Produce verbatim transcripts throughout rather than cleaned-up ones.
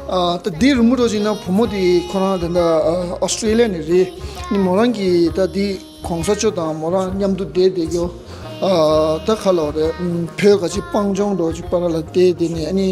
ཨ་ད་འདི་རི་མོ་འདྲ་ཅིག་ན་བུ་མོ་དེ་ཁོ་རང་ད་ལྟ་ཨ་ཨོ་སི་ཀྲི་ལི་ཡ་ནས་རེད། ནི་མོ་རང་གིས་ད་འདི་གོང་ས་མཆོག་དང་མོ་རང་མཉམ་དུ་བསྡད་བསྡད་རྒྱུ། ཨ་ད་ག་ལབ་རེད། ཨམ་བོད་ག་ཅིག་སྤང་ལྗོངས་འདྲ་ཅིག་བར་ལ་བསྡད་བསྡད་ནས་ཨ་ནི་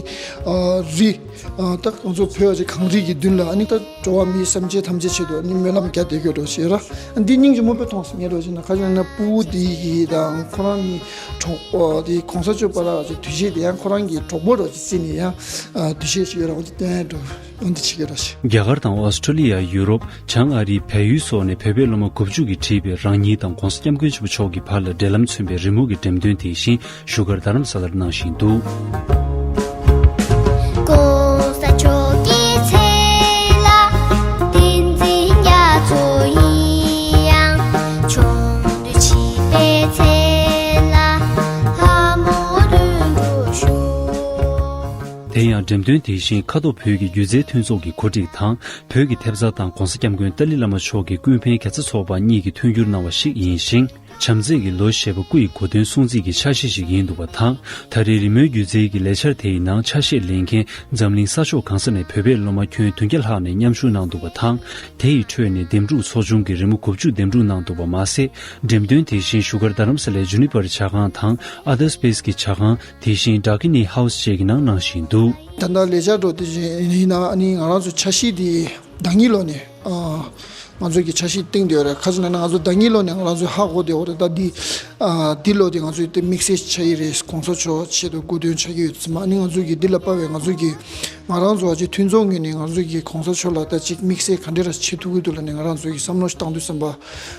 ཨ་རི་ཨ་ད་ང་ཚོ་བོད་ག་ཅིག་གངས་རི་གི་མདུན་ལ་ཨ་ནི་ད་འགྲོ་བ་མིའི་སེམས་ཅན་ཐམས་ཅད་ཆེད་དུ་ཨ་ནི་སྨོན་ལམ་རྒྱག་བསྡད་རྒྱུ་འདྲ་ཅིག་ཡོད་ར། འདི་སྙིང་རྗེ་མོ་དཔེ་མཐོང་སོང་ངས་འདྲ་ཅིག་ན། ག་ཅིག་ན་སྤུ་གུ་འདི་གི་དང་ཁོ་རང་གཉིས་གྲོགས་པོ་དེ་གོང་ས་མཆོག་བར་ལ་ག་ཅིག་དུས་ཆེན་དེ་ཡང་ཁོ་རང་གི་གྲོགས་པོ་འདྲ་ཅིག་བརྩིས་ནས་ཡང་ཨ་དུས་ཆེན་ཞིག་ཡོད་ར། འོ་དེ་བསྟན་འགྲོ། འོ་འདི་བྱེད་ཀྱི་ར་ཞིག་རྒྱ་གར་དང་ཨོ་སི་ཀྲི་ལི་ཡ། ཡུ་རོབ། བྱང་ཨ་རི། བལ་ཡུལ་སོགས་ནས་བོད་པའི་སློབ་མ་དགུ་བཅུ་གིས་བྲིས་པའི་རང་ཉིད་དང་གོང་ས་སྐྱབས་མགོན་ཆེན་པོ་མཆོག་གི་བར་ལ་འབྲེལ་ལམ་མཚོན་པའི་རི་མོ་གི་འགྲེམས་སྟོན་དེ་བཞིན་བཞུགས་སྒར་རྡ་རམ་ས་ལར་གནང་བཞིན་འདུག་གོང་ས་མཆོག་གི་མཚན་ལ་བསྟན་འཛིན་རྒྱ་མཚོ་ཡིན་ཡང་། ཆུང་དུས་བྱིས་པའི་མཚན་ལ་ལྷ་མོ་དོན་གྲུབ་ཞུ། དེ་ཡང་འགྲེམས་སྟོན་དེ་བཞིན་ཁ་ཐོག་བོད་ཀྱི་སྒྱུ་རྩལ་མཐུན་ཚོགས་ཀྱི་གོ་སྒྲིག་དང་། བོད་ཀྱི་ཐེབས་རྩ་དང་གོང་ས་སྐྱབས་མགོན་ཏཱ་ལའི་བླ་མ་མཆོག་གི་ཀུན་ཕན་རྒྱལ་ཚབ་ཚོགས་པ་གཉིས་ཀྱིས་མཐུན་འགྱུར་གནང་བ་ཞིག་ཡིན་ཞིང་། བྱམས་བརྩེ་གི་ལོ་ཞེས་པ་སྐུ་ཡི་གོ་སྟོན་སྲུང་བརྩི་གི་ཆ་ཤས་ཤིག་ཡིན་འདུག་པ་དང་། ད་རེས་རི་མོའི་སྒྱུ་རྩལ་གྱི་ལས་འཆར་དེའི་ནང་ཆ་ཤས་ལེན་མཁན་འཛམ་གླིང་ས་ཕྱོགས་གང་ས་ནས་བོད་པའི་སློབ་མ་ཁྱོན་བདུན་བརྒྱ་ལྷག་ནས་མཉམ་ཞུགས་གནང་འདུག་པ་དང་། དེ་ཡི་ཁྲོད་ནས་འདེམས་སྒྲུག་ཚོགས་ཆུང་གིས་རི་མོ་དགུ་བཅུ་འདེམས་སྒྲུག་གནང་འདུག་པ་མ་ཟད། འགྲེམས་སྟོན་དེ་བཞིན་བཞུགས་སྒར་རྡ་རམ་ས་ལའི་ཇུ་ནི་པར་ཇ་ཁང་དང་ཨ་དར་སི་པེ་སི་གི་ཇ་ཁང་། དེ་བཞིན་ཌ་ཀི་ནི་ཧའུ་སི་བཅས་ཀྱི་ནང་གནང་བཞིན་འདུག་ད་ལྟ་ལས་འཆར་འགྲོ་དེ་བཞིན་ཡིན་ན་ཨ་ནི་ང་རང་ཚོ་འཆར་གཞི་དེ་ཟླ་གཉིས་ལོ་ནས་ཨ་ང་ཚོ་གི་འཆར་གཞི་བཏིང་བསྡད་ཡོད་རེད། ག་ཅི་ན་ན་ང་ཚོ་ཟླ་གཉིས་ལོ་ནས་ང་རང་ཚོ་ཧ་གོ་བསྡད་ཡོད་རེད། ད་འདི་ཨ་འདི་ལོ་དེ་ང་ཚོས་དེ་དམིགས་བསལ་ཆགས་ཀྱི་རེད། གོང་ས་མཆོག་ཆེད་དུ་སྐུ་མདུན་ཆགས་ཀྱི་ཡོད་ཙང་མ་ཨ་ནི་ང་ཚོ་གི་འདི་ལ་དཔག་པའི་ང་ཚོ་གི་ང་རང་ཚོ་ཨ་ཅེ་མཐུན་ཚོགས་ངོས་ནས་ང་ཚོ་གི་གོང་ས་མཆོག་ལ་ད་ཅིག་དམིགས་བསལ་ག་འདྲ་ར་བྱེད་ཐུབ་ཀྱི་འདུག་ལབ་ནས་ང་རང་ཚོ་གི་བསམ་བློ་ཞིག་བཏང་དུས་ཙམ་པ་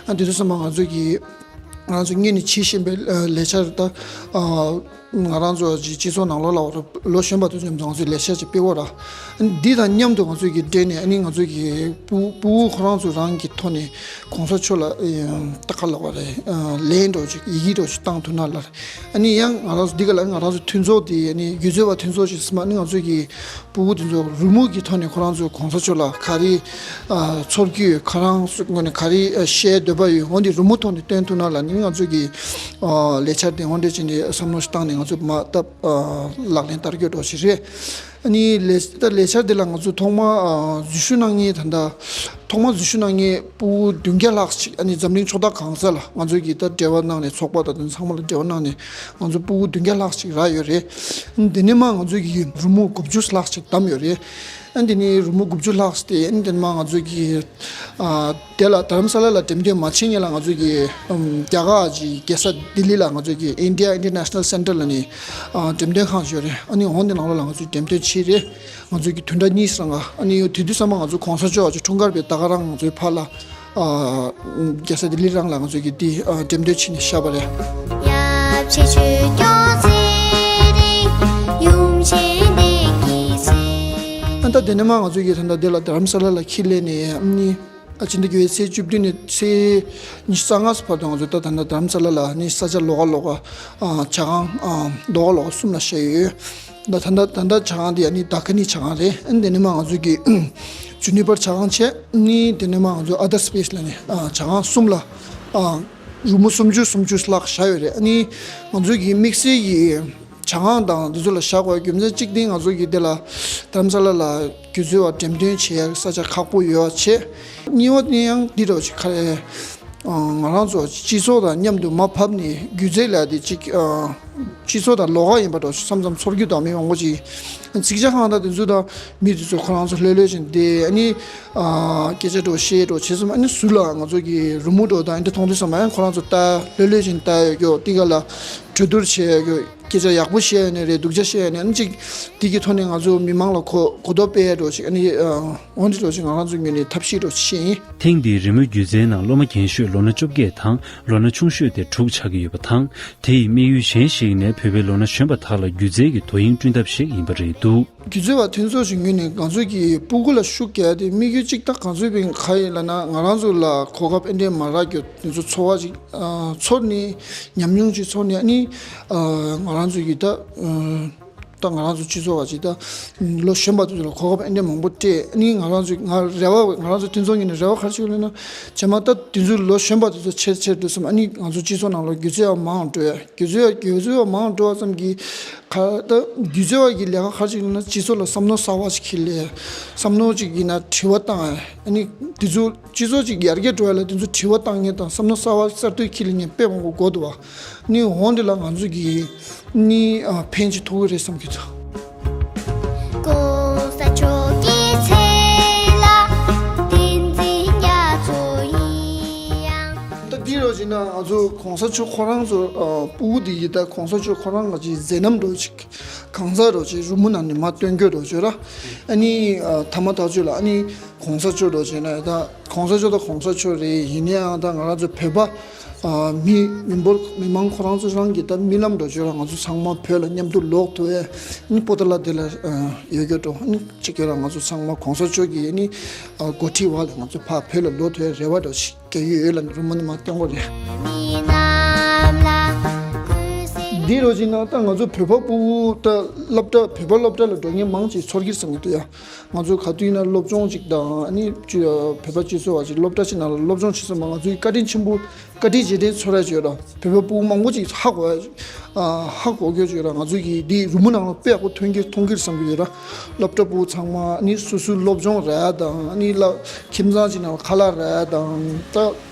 ཨ་འདི་དུས་ཙམ་པ་ང་ཚོ་གི་ང་རང་ཚོ་སྔོན་ནས་བྱེད་བཞིན་པའི་ལས་འཆར་ད་ཨ། ང་རང་ཚོ་སྤྱི་ཚོགས་ནང་ལོགས་ལ་ལོ་གཞོན་པ་དེ་ཚོ་ང་ཚོས་ལས་བྱེད་ཅིག་སྤེལ་བ་ར། འདི་དང་མཉམ་དུ་ང་ཚོས་ཀྱི་འབྲེལ་ནས་ཨ་ནི་ང་ཚོས་ཀྱི་སྤུ་སྤུ་གུ་ཁོ་རང་ཚོ་རང་གི་ཐོག་ནས་གོང་ས་མཆོག་ལ་ད་ག་ལབ་པ་རེད། ལན་འདྲ་ཅིག་ཡི་གེ་འདྲ་ཅིག་བཏང་ཐུབ་ན་ལ། ཨ་ནི་ཡང་ང་རང་ཚོ་འདི་ག་ལ་ང་རང་ཚོ་མཐུན་ཚོགས་དེ་ཨ་ནི་སྒྱུ་རྩལ་བ་མཐུན་ཚོགས་ཅིག་ཟེར་མ་ཨ་ནི་ང་ཚོས་ཀྱི་སྤུ་གུ་དེ་ཚོ་རི་མོ་གི་ཐོག་ནས་ཁོ་རང་ཚོས་གོང་ས་མཆོག་ལ་ག་རེ་ཨ་ཚོར་གྱི་ཡོད། ཁོ་རང་ཚོའི་ངོས་ནས་ག་རེ་ཨ་བཤད་འདོད་པ་ཡོད། འོ་འདི་རི་མོ་ཐོག་ནས་སྟོན་ཐུབ་ན་ལབ་ནས་ང་ཚོ་གི་ཨ་ལས་འཆར་དེ་འོ་འདྲ་བྱས་ནས་བསམ་བློ་ཞིག་བཏང་ནས་ང་ཚོ་མ་བཏབ་ཨ་ལག་ལེན་བསྟར་རྒྱུ་འདྲ་ཞིག་རེད། ཨ་ནི་ལས་ད་ལས་འཆར་འདི་ལ་ང་ཚོ་ཐོག་མ་ཨ་འཛུལ་ཞུགས་གནང་མཁན་ད་ལྟ་ཐོག་མ་འཛུལ་ཞུགས་གནང་མཁན་སྤུ་གུ་བདུན་བརྒྱ་ལྷག་ཅིག་ཨ་ནི་འཛམ་གླིང་ཕྱོགས་མཐའ་གང་ས་ལ་ང་ཚོ་གི་ད་འབྲེལ་བ་གནང་ནས་ཚོགས་པ་དང་དེ་ཚང་མ་ལ་འབྲེལ་བ་གནང་ནས་ང་ཚོ་སྤུ་གུ་བདུན་བརྒྱ་ལྷག་ཅིག་རག་ཡོད་རེད། ཨ་ནི་དེ་ནས་མ་ང་ཚོ་གི་རི་མོ་དགུ་བཅུ་ལྷག་ཅིག་བདམས་ཡོད་རེད། ཨ་འདི་ནི་རི་མོ་དགུ་བཅུ་ལྷག་སྟེ་ཨ་འདི་ནི་མ་ང་ཚོ་གི་ཨ་དེ་ལ་དྷ་རམ་ས་ལ་ལ་འགྲེམས་སྟོན་མ་བྱེད་སྔོན་ལ་ང་ཚོ་གི་ཨམ་རྒྱ་གར་གྱི་རྒྱལ་ས་ལྡི་ལི་ལ་ང་ཚོ་གི་India International Center ལ་ནི་ཨ་འགྲེམས་སྟོན་ཁང་ཞིག་ཡོད་རེད། ཨ་ནི་འོང་དེ་ནང་ལོགས་ལ་ང་ཚོ་འགྲེམས་སྟོན་བྱས་རེད། ང་ཚོ་གི་བདུན་ཕྲག་གཉིས་སང་ག་ཨ་ནི་ཡོད་དེ་དུས་ཙམ་པ་ང་ཚོ་གོང་ས་མཆོག་ཨ་ཅེ་འཁྲུངས་སྐར་བའི་ད་ག་རང་ང་ཚོའི་ཕར་ལ་ཨ་རྒྱལ་ས་ལྡི་ལི་རང་ལ་ང་ཚོ་གི་དེ་ཨ་འགྲེམས་སྟོན་བྱས་ནས་བཞག་པ་རེད། ཡབ་ཆེ་ཆོས་སྐྱོང་ཚེ་རིང་ཡུམ་ཆེན་གནས་ཀྱི་སྲས། ཨ་ད་དེ་ནས་མ་ང་ཚོ་གི་ད་ལྟ་དེ་ལ་དྷ་རམ་ས་ལ་ལ་ཁྱི་ལས་ནས་ཨ་ནི་ཨ་ཕྱི་ཟླ་བརྒྱད་པའི་ཚེས་བཅུ་བདུན་ནས་ཚེས་ཉི་ཤུ་རྩ་ལྔ་བར་དུ་ང་ཚོ་ད་ད་ལྟ་དྷ་རམ་ས་ལ་ལ་ནི་ས་ཆ་ལོགས་ཀ་ལོགས་ཀ་ཨ་ཇ་ཁང་ཨ་ལོགས་ཀ་ལོགས་ཀ་གསུམ་ལ་བཞག་ཡོད། ད་ད་ལྟ་ད་ལྟ་ཇ་ཁང་དེ་ཨ་ནི་ད་ཁ་ནི་ཇ་ཁང་རེད། ཨ་ནི་དེ་ནས་མ་ང་ཚོ་གི་ཇུ་ནི་པར་ཇ་ཁང་བྱས་ནི་དེ་ནས་མ་ང་ཚོ་ཨ་དར་སི་པེ་སི་ལ་ནི་ཨ་ཇ་ཁང་གསུམ་ལ་ཨ་རི་མོ་སུམ་ཅུ་སུམ་ཅུ་ལྷག་བཞག་ཡོད་རེད། ཨ་ནི་ང་ཚོ་གི་དམིགས་བསལ་གྱི་ཇ་ཁང་དང་འདི་ཚོ་ལ་བཞག་དགོས་རྒྱུ་མཚན་གཅིག་དེ་ང་ཚོ་གི་དེ་ལ་དྷ་རམ་ས་ལ་ལ་སྒྱུ་རྩལ་བ་འགྲེམས་སྟོན་བྱེད་ཡག་ས་ཆ་ཁག་པོ་ཡོད་པ་བྱས། གཉིས་པ་དེ་ཡང་འདི་འདྲ་ཅིག་ག་རེ་ང་རང་ཚོ་སྤྱི་ཚོགས་དང་མཉམ་དུ་མར་ཕབ་ནས་སྒྱུ་རྩལ་ལ་དེ་ཅིག་སྤྱི་ཚོགས་དང་ལོགས་ཀ་ཡིན་པ་འདྲ་བསམ་བསམ་ཚོར་རྒྱུ་དང་མི་མང་པོ་ཅིག་ཚིག་ཇ་ཁང་དང་དེ་ཚོ་དང་མི་དེ་ཚོ་ཁོ་རང་ཚོ་ལྷོད་ལྷོད་བྱས་ཏེ་ཨ་ནི་སྐད་ཆ་འདྲ་བཤད་འདྲ་བྱས་སོང་། ཨ་ནི་ཟུར་ལ་ང་ཚོ་གི་རི་མོ་འདྲ་དང་འདི་མཐོང་དུས་ཙམ་པ་ཡང་ཁོ་རང་ཚོ་ལྟ་ལྷོད་ལྷོད་བྱས་ལྟ་ཡོད་རྒྱུ་དེ་ག་ལ་གྲོས་བསྡུར་བྱས་ཡོད་རྒྱུ། སྐད་ཆ་ཡག་པོ་བཤད་ཡ་ནི་རེད། སྡུག་ཅག་བཤད་ཡ་ནི་ཨ་ནི་གཅིག་འདི་གི་ཐོག་ནས་ང་ཚོ་མི་མང་ལ་གོ་གོ་རྟོགས་སྤེལ་ཡ་འདྲ་ཅིག་ཨ་ནི་འོ་འདི་འདྲ་ཅིག་ང་རང་ཚོའི་ངོས་ནས་ཐབས་ཤེས་འདྲ་ཅིག་བྱས་ཡིན། ཐེངས་འདིའི་རི་མོ་སྒྱུ་རྩལ་ནང་སློབ་མ་རྒན་ཤོས་ལོ་ན་བཅོ་བརྒྱད་དང་ལོ་ན་ཆུང་ཤོས་དེ་དྲུག་ཆགས་ཀྱི་ཡོད་པ་དང་། དེ་ཡི་དམིགས་ཡུལ་གཞན་ཞིག་ནི་བོད་པའི་ལོ་ན་གཞོན་པ་དག་ལ་སྒྱུ་རྩལ་གྱི་དོ་དབྱིངས་བསྐྲུན་ཐབས་ཤིག་ཡིན་པ་རེད་འདུག་སྒྱུ་རྩལ་བ་མཐུན་ཚོགས་ཀྱི་ངོས་ནས་ང་ཚོ་གི་སྤུ་གུ་ལ་ཤུགས་རྒྱག་ཡ་དེ་དམིགས་ཡུལ་གཅིག་ད་ག་ཚོད་པའི་ག་ཡིན་ལབ་ན་ང་རང་ཚོ་ལ་གོ་སྐབས་ཨེ་འདྲས་མ་རག་རྒྱུ་དེ་ཚོ་ཚོར་བ་ཅིག་ཚོར་ནས་ཉམས་མྱོང་ཅིག་ཚོར་ནས་ཨ་ནི་ང་རང་ཚོ་གི་ད། ད་ང་རང་ཚོ་སྤྱི་ཚོགས་བ་ཅིག་ད་ལོ་གཞོན་པ་དེ་ཚོ་ལ་གོ་སྐབས་ཨེ་འདྲས་མང་པོ་སྤྲད། ཨ་ནི་ང་རང་ཚོ་ང་རེ་བ་ང་རང་ཚོ་མཐུན་ཚོགས་ངོས་ནས་རེ་བ་ག་རེ་བྱེད་ཀྱི་ཡོད་ལབ་ན། རྗེས་མ་ད་དེ་ཚོ་ལོ་གཞོན་པ་དེ་ཚོ་ཆེར་ཆེར་འགྲོ་སོང་། ཨ་ནི་ང་ཚོ་སྤྱི་ཚོགས་ནང་ལ་སྒྱུ་རྩལ་བ་མང་འགྲོ་ཡ། སྒྱུ་རྩལ་བ་སྒྱུ་རྩལ་བ་མང་འགྲོ་བ་ཙམ་གྱིས་ ག་ད་སྒྱུ་རྩལ་བ་གི་ལས་ཀ་ག་རེ་ཅིག་ལབ་ན། སྤྱི་ཚོགས་ལ་བསམ་བློ་གསར་བ་ཅིག་འཁྱེར་ལས། བསམ་བློ་ཅིག་ཡིན་ན་དྲི་བ་བཏང་ཨ་ནི་དེ་ཚོ་སྤྱི་ཚོགས་ཅིག་ཡར་རྒྱས་འགྲོ་ཡ་ལ་དེ་ཚོ་དྲི་བ་བཏང་མཁན་དང་བསམ་བློ་གསར་བ་གསར་གཏོད་འཁྱེར་ལས་མཁན་དཔེ་མང་པོ་དགོས་འདུག་བ། ནི་འོང་དེ་ལ་ང་ཚོ་གི་ནི་ཕན་ཅིག་ཐོགས་ཀྱི་རེད་བསམ་གྱི་འདུག། གོང་ས་མཆོག་གི་མཚན་ལ་བསྟན་འཛིན་རྒྱ་མཚོ་ཡིན་ཡང་། ད་འདི་རོ་ཅིག་ན་ང་ཚོ་གོང་ས་མཆོག་ཁོ་རང་ཚོ་ཨ་སྤུ་གུ་འདི་ཡི་ད་གོང་ས་མཆོག་ཁོ་རང་ང་ཅིག་མཛད་རྣམ་རོ་ཅིག་གང་ཟག་རོ་ཅིག་རི་མོ་ནང་ནས་མར་སྟོན་དགོས་རོ་ཅིག་ར། ཨ་ནི་ཨ་ཐ་མ་ཐག་ཆོད་ལ་ཨ་ནི་གོང་ས་མཆོག་རོ་ཅིག་ན་ད་གོང་ས་མཆོག་ད་གོང་ས་མཆོག་རེད། ཡིན་ནའང་ད་ང་རང་ཚོ་བོད་པ་ཨ་མི་མི་འབོར་མི་མང་ཁོ་རང་ཚོ་རང་གི་ད་རྨི་ལམ་འགྲོ་བྱོས་ར། ང་ཚོ་ཚང་མ་བོད་ལ་མཉམ་དུ་ལོག་ཐུབ་ཡས་ནི་པོ་ཏ་ལ་དེ་ལ་ཨ་ཡོད་རྒྱུ་འགྲོ་ནི་གཅིག་ཡོད་ར། ང་ཚོ་ཚང་མ་གོང་ས་མཆོག་གི་ནི་ཨ་འགོ་ཁྲིད་འོག་ལ་ང་ཚོ་ཕར་བོད་ལ་ལོག་ཐུབ་ཡས་རེ་བ་འགྲོ་ཞིག་རྒྱག་གི་ཡོད་ལ་ནི་རི་མོ་ནི་མ་སྟོན་གོ་རེད། འདི་རོ་ཅིག་ན་ད་ང་ཚོ་བོད་པ་སྤུ་གུ་ད་སློབ་གྲྭ་བོད་པ་སློབ་གྲྭ་ལ་འགྲོ་མཁན་མང་ཆེ་ཚོར་གྱི་བསམ་གྱི་འདུག་ཡ། ང་ཚོ་ག་དུས་ཡིན་ན་སློབ་སྦྱོང་ཅིག་དང་ཨ་ནི་བོད་པ་སྤྱི་ཚོགས་བ་ཅིག་སློབ་གྲྭ་ཅིག་ནང་ལ་སློབ་སྦྱོང་བྱེད་སོང་བ། ང་ཚོའི་བཀའ་དྲིན་ཆེན་པོ་བཀའ་དྲིན་རྗེས་དྲན་ཚོར་ཡ་ཅིག་ཡོད་ར། བོད་པ་སྤུ་གུ་མང་པོ་ཅིག་ཧ་གོ་ཡ་ཨ་ཧ་གོ་རྒྱུ་ཅིག་ཡོད་ར། ང་ཚོ་གི་འདི་རི་མོ་ནང་ལ་དཔེ་ཡག་པོ་ཐོན་གྱི་མཐོང་གི་རེད་བསམ་གྱི་ཡོད་ར། སློབ་གྲྭ་སྤུ་གུ་ཚང་མ་ཨ་ནི་སོ་སོའི་སློབ་སྦྱོང་ར་དང་ཨ་ནི་ལ་ཁྱིམ་ཚང་ཅིག་ནང་ལ་ཁ་ལག་ར་དང་ད་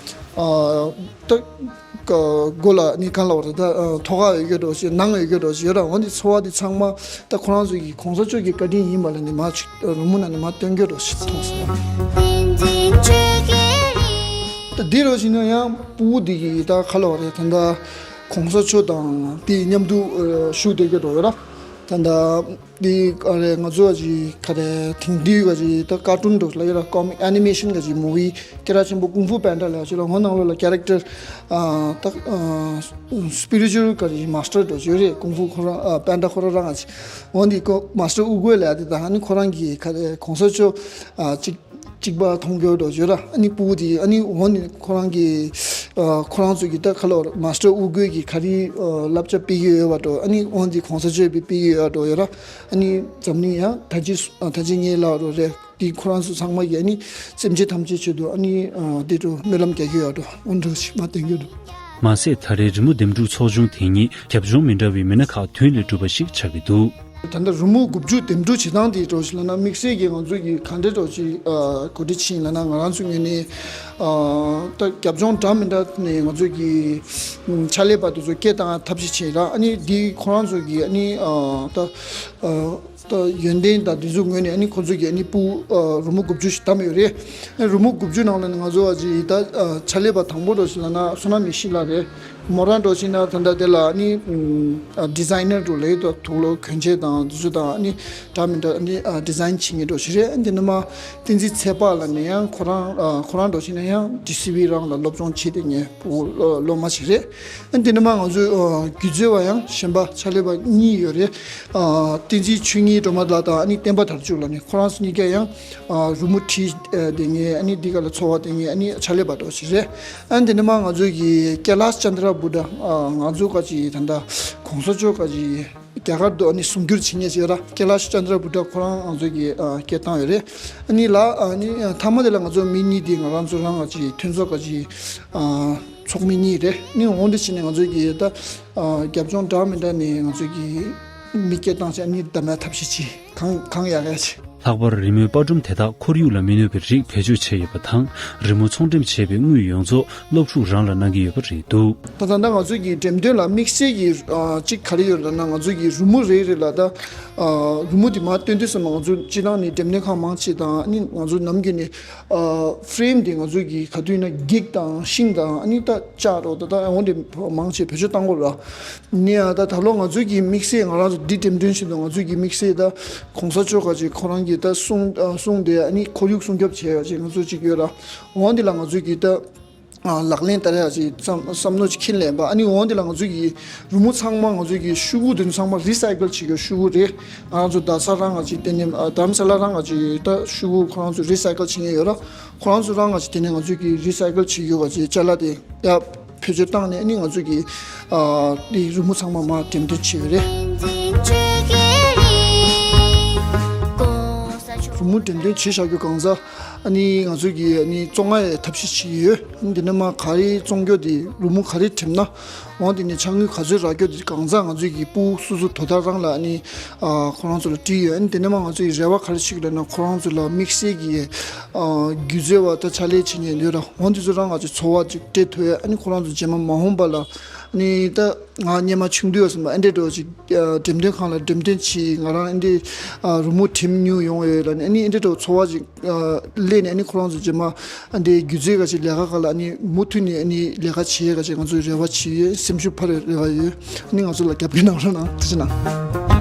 ཨ་ད། ཀ་སྒོ་ལ་ནི་གང་ལ་བར་ད་ཐོག་ཁ་ཡོད་རྒྱུ་འགྲོ་ཞིག་ནང་ཡོད་རྒྱུ་འགྲོ་ཞིག་ཡོད་ར། འོ་འདི་ཚོར་བ་འདི་ཚང་མ་ད་ཁོ་རང་ཚོ་གི་གོང་ས་མཆོག་གི་བཀའ་དྲིན་ཡིན་པ་ལ་ནི་མ་ཅིག་རི་མོ་ནང་ནས་མ་སྟོན་རྒྱུ་འགྲོ་ཞིག་མཐོང་སོང་། ད་འདི་རོ་ཞིག་ན་ཡང་སྤུ་གུ་འདི་གི་ད་ཁ་ལ་བ་རེད། ད་ད་གོང་ས་མཆོག་དང་དེ་མཉམ་དུ་བཞུགས་བསྡད་རྒྱུ་འགྲོ་ཡོད་ར། ད་ད། འདི་ཨ་རེ་ང་ཚོ་ཨ་ཅི་ག་རེ་དེང་དུས་ག་ཅི་ད་ཀར་ཊུན་འགྲོ་ལ་ཡོད་ར། ཀོ་མིག་ཨེ་ནི་མེ་ཤན་ག་ཅི་མུ་བི་སྐད་གྲགས་ཆེན་པོ་ཀུང་ཧྥུ་པན་ཌ་ལ་ཅི་ལ་ཧོ་ནང་ལོ་ལ་ཀེ་རེག་ཊར་ཨ་ད་ཨ་སི་པི་རི་ཅུ་ཨལ་ག་ཅི་མ་སི་ཊར་འགྲོ་ཅི་ཡོད་རེད། ཀུང་ཧྥུ་ཁོ་རང་ཨ་པན་ཌ་ཁོ་རང་རང་ཨ་ཅི་འོ་འདི་ཀོ་མ་སི་ཊར་ཨུ་གོ་ལ་ཡ་དེ་ད་ཧ་ནི་ཁོ་རང་གི་ག་རེ་གོང་ས་མཆོག་ཨ་ཅིག་གཅིག་པ་མཐོང་རྒྱུ་འགྲོ་ཞོར་ཨ་ནི་སྤུ་གུ་དེ་ཨ་ནི་འོ་ནི་ཁོ་རང་གི་ཨ་ཁོ་རང་ཚོ་གི་ད་ཁ་ལོ་མ་སི་ཊར་ཨུ་གོས་གི་ག་རེ་ཨ་བསླབ་བྱ་སྤེལ་གི་ཡོད་པ་འགྲོ། ཨ་ནི་འོ་འདི་གོང་ས་མཆོག་པའི་སྤེལ་གི་ཡོད་པ་འགྲོ་ཡོད་ར། ཨ་ནི་འཛམ་གླིང་ཡང་ད་ཅི་ད་ཅི་ངའི་ལག་རོ་རེད། དེ་ཁོ་རང་ཚོ་ཚང་མ་གི་ཨ་ནི་སེམས་ཅན་ཐམས་ཅད་ཆེད་དུ་ཨ་ནི་ཨ་དེ་འགྲོ་སྨོན་ལམ་རྒྱག་གི་ཡོད་འགྲོ། འོ་འགྲོ་ཞིག་མ་བསྟན་གི་འགྲོ། མ་ཟད་ད་རེས་རི་མོ་འདེམས་སྒྲུག་ཚོགས་ཆུང་དེ་ཉིད་རྒྱབ་ལྗོངས་མི་འདྲ་བའི་མི་སྣ་ཁག་མདུན་ལས་གྲུབ་པ་ཞིག་ཆགས་ཀྱི་འདུག། ད་ལྟ་རི་མོ་དགུ་བཅུ་འདེམས་སྒྲུག་བྱེད་སྟངས་དེ་འགྲོ་ཞིག་ལབ་ན་དམིགས་བསལ་གྱི་ང་ཚོ་གི་ག་འདྲ་འགྲོ་ཞིག་ཨ་གོ་སྒྲིག་ཕྱིན་ལབ་ན། ང་རང་ཚོ་ངོས་ནས་ཨ་ད་རྒྱབ་ལྗོངས་འདྲ་མི་འདྲ་ནས་ང་ཚོ་གི་ཕྱག་ལས་པ་དེ་ཚོ་སྐད་བཏང་ཐབས་ཤེས་བྱས་ར། ཨ་ནི་འདི་ཁོ་རང་ཚོ་གི་ཨ་ནི་ཨ་ད་ཨ་ད་ཡོན་ཏན་དང་དེ་ཚོ་ངོས་ནས་ཨ་ནི་ཁོ་ཚོ་གི་ཨ་ནི་སྤུ་ཨ་རི་མོ་དགུ་བཅུ་ཞིག་བདམས་ཡོད་རེད། རི་མོ་དགུ་བཅུ་ནང་ལ་ནི་ང་ཚོ་ཨ་ཅི་ད་ཨ་ཕྱག་ལས་པ་དང་པོ་འགྲོ་ཞིག་ལབ་ན་བསོད་ནམས་ཡེ་ཤེས་ལགས་རེད། མོ་རང་འགྲོ་ཞིག་ན་ད་ལྟ་དེ་ལ་ནི་ཨ་ཌི་ཛའི་ནར་འགྲོ་ལེ་ད་དུག་ལོག་གྱོན་ཆས་དང་དེ་ཚོ་དང་ནི་འདྲ་མི་འདྲ་ནི་ཨ་ཌི་ཛའིན་བྱེད་མཁན་འགྲོ་ཞིག་རེད། དེ་ནི་མ་བསྟན་འཛིན་ཚེ་དཔག་ལ་ནི་ཡང་ཁོ་རང་ཨ་ཁོ་རང་འགྲོ་ཞིག་ན་ཡང་ཌི་སི་ཝི་རང་ལ་སློབ་སྦྱོང་བྱེད་དེ་ངའི་ཕྲུ་གུ་སློབ་མ་ཞིག་རེད། དེ་ནི་མ་ང་ཚོའི་ཨ་སྒྱུ་རྩལ་བ་ཡང་གཞན་པ་ཕྱག་ལས་པ་གཉིས་ཡོད་རེད། ཨ་བསྟན་འཛིན་ཆོས་ཉིད་སྒྲོལ་མ་ལགས་དང་ཨ་ནི་བསྟན་པ་དར་ཅུག་ལགས་ནི་ཁོ་རང་ཚོ་གཉིས་ཀ་ཡང་ཨ་རི་མོ་བྲིས་ཨ་དེ་ངས་ཨ་ནི་འདི་ག་ལ་འཚོ་བ་དེ་ངས་ཨ་ནི་ཕྱག་ལས་པ་འགྲོ་ཞིག་རེད། ཨ་འདི་ནི་མ་ང་ཚོ་གི་ཀེ་ལཱས་ཅན་དྲ་བྷུ་ཌ་ཨ་ང་ཚོ་ག་ཅི་ད་ལྟ་གོང་ས་མཆོག་ག་ཅི་རྒྱ་གར་དུ་ཨ་ནི་གསུང་སྒྱུར་བྱེད་མཁན་ཞིག་ཡོད་ར། ཀེ་ལཱས་ཅན་དྲ་བྷུ་ཌ་ཁོ་རང་ང་ཚོ་གི་ཨ་སྐད་བཏང་ཡོད་རེད། ཨ་ནི་ལ་ཨ་ནི་མཐའ་མ་དེ་ལ་ང་ཚོ་མི་གཉིས་དེ་ང་རང་ཚོ་རང་ག་ཅི་མཐུན་ཚོགས་ག་ཅི་ཨ་ཚོགས་མི་གཉིས་རེད། ཨ་ནི་འོང་དེ་བྱས་ནས་ང་ཚོ་གི་ད་ཨ་རྒྱབ་ལྗོངས་འདྲ་མི་འདྲ་ནས་ང་ཚོ་གི་མི་སྐད་བཏང་བྱས་ཨ་ནི་བདམས་ཡ་ཐབས་ཤེས་བྱེད། གང་གང་ཡག་ཡག་བྱེད། ལྷག་པར་རི་མོའི་པར་སྒྲོམ་དེ་དག་ཁོར་ཡུག་ལ་མི་གནོད་པའི་རིགས་བེད་སྤྱོད་བྱས་ཡོད་པ་དང་། རི་མོ་ཚོང་འགྲེམས་བྱས་པའི་དངུལ་ཡོངས་རྫོགས་སློབ་ཕྲུག་རང་ལ་གནང་གི་ཡོད་པ་རེད་འདུག། ད་ད་ལྟ་ང་ཚོ་གི་འགྲེམས་སྟོན་ལ་དམིགས་བསལ་གྱི་ཨ་གཅིག་ག་རེ་ཡོད་ལབ་ན། ང་ཚོ་གི་རི་མོ་རེ་རེ་ལ་ད་ཨ་རི་མོ་དེ་མར་སྟོན་དུས་ཙམ་ང་ཚོ་སྤྱིར་བཏང་ནས་འགྲེམས་སྟོན་ཁང་མང་ཆེ་དང་ཨ་ནི་ང་ཚོ་ནམ་རྒྱུན་ནས་ཨ་ཧྥི་རེམ་དེ་ང་ཚོ་གི་ག་དུས་ན་འགྱིག་དང་ཤིང་དང་ཨ་ནི་ད་ལྕགས་རོ་ད་ད་འོང་དེ་མང་ཆེ་བེད་སྤྱོད་བཏང་དགོས་ར། ནི་ཡང་ད་ད་ལོ་ང་ཚོ་གི་དམིགས་བསལ་ང་རང་ཚོ་འདི་འགྲེམས་སྟོན་བཞིན་དུ་ང་ཚོ་གི་དམིགས་བསལ་ད་གོང་ས་མཆོག་ག་ཅིག་ཁོ་རང་གི་ད་གསུང་ཨ་གསུང་དེ་ཨ་ནི་ཁོར་ཡུག་སྲུང་སྐྱོབ་བྱས་ཡ་ཅིག་ང་ཚོ་ཅིག་ཡོད་ར། འོང་དེ་ལ་ང་ཚོ་གི་ད་ཨ་ལག་ལེན་བསྟར་ཡ་ཅིག་བསམ་བསམ་བློ་ཅིག་འཁྱེར་ལེན་པ། ཨ་ནི་འོང་དེ་ལ་ང་ཚོ་གི་རི་མོ་ཚང་མ་ང་ཚོ་གི་ཤོག་གུ་དེ་ཚང་མ་རི་སའི་ཀལ་བྱེད་རྒྱུ་ཤོག་གུ་རེད། ང་རང་ཚོ་རྡ་ས་རང་ང་ཅིག་དེ་ནས་ཨ་རྡ་རམ་ས་ལ་རང་ང་ཅིག་ད་ཤོག་གུ་ཁོ་རང་ཚོ་རི་སའི་ཀལ་བྱེད་མཁན་ཡོད་ར། ཁོ་རང་ཚོ་རང་ང་ཅིག་དེ་ནས་ང་ཚོ་གི་རི་སའི་ཀལ་བྱེད་རྒྱུ་ག་ཅིག་ཅ་ལག་དེ་ཡ། བེད་སྤྱོད་བཏང་ནས་ནི་ང་ཚོ་གི་ཨ་འདི་རི་མོ་ཚང་མ་མར་འགྲེམས་སྟོན་བྱས་ཡོད་རེད། རི་མོ་འགྲེམས་སྟོན་བྱེད་བཞག་རྒྱུ་གང་ཟག་ཨ་ནི་ང་ཚོ་གི་ཨ་ནི་བཙོང་ཡ་ཐབས་ཤེས་བྱེད་ཡོད། ཨ་ནི་དེ་ནས་མ་ག་རེ་བཙོང་རྒྱུ་དེ་རི་མོ་ག་རེ་འགྲེམས་ན་འོང་། དེ་ནས་ཕྱག་དངུལ་ག་ཚོད་རག་རྒྱུ་དེ་གང་ཟག་ང་ཚོ་གི་ཕྲུ་གུ་སོ་སོ་དོ་བདག་རང་ལ་ཨ་ནི་ཨ་ཁོ་རང་ཚོ་ལ་སྤྲད་ཡོད། ཨ་ནི་དེ་ནས་མ་ང་ཚོ་ཡི་རེ་བ་ག་རེ་བྱེད་ཀྱི་ལབ་ན་ཁོ་རང་ཚོ་ལ་དམིགས་བསལ་གྱི་ཨ་སྒྱུ་རྩལ་བ་ད་ཕྱག་ལས་བྱེད་མཁན་ཡོད་ར། འོང་དེ་ཚོ་རང་ང་ཚོ་འཚོ་བ་ཅིག་སྤྲད་ཐུབ་ཡ། ཨ་ནི་ཁོ་རང་ཚོ་རྗེས་མ་མ་འོངས་པ་ལ་ཨ་ནི་ད་ང་སྔོན་མ་ཆུང་དུས་ཙམ་པ་ཨ་འདྲས་འགྲོ་ཅིག་འགྲེམས་སྟོན་ཁང་ལ་འགྲེམས་སྟོན་བྱས། ང་རང་ཨ་འདྲས་རི་མོ་འགྲེམས་མྱོང་ཡོང་ཡོད་ལ་ནི། ཨ་ནི་ཨ་འདྲས་འགྲོ་འཚོ་བ་ཅིག་ལས་ནས་ཨ་ནི་ཁོ་རང་ཚོ་རྗེས་མ་ཨ་འདྲས་སྒྱུ་རྩལ་ག་ཅིག་ལས་ཀ་ག་ལ་ཨ་ནི་མུ་མཐུད་ནས་ཨ་ནི་ལས་ཀ་བྱེད་ག་ཅིག་ང་ཚོ་རེ་བ་བྱེད་ཡོད། སེམས་ཤུགས་འཕར་བའི་རེ་བ་ཡོད། ཨ་ནི་ང་ཚོ་ལ་རྒྱབ་སྐྱོར་གནང་རོགས་གནང་། ཐུགས་རྗེ་གནང་།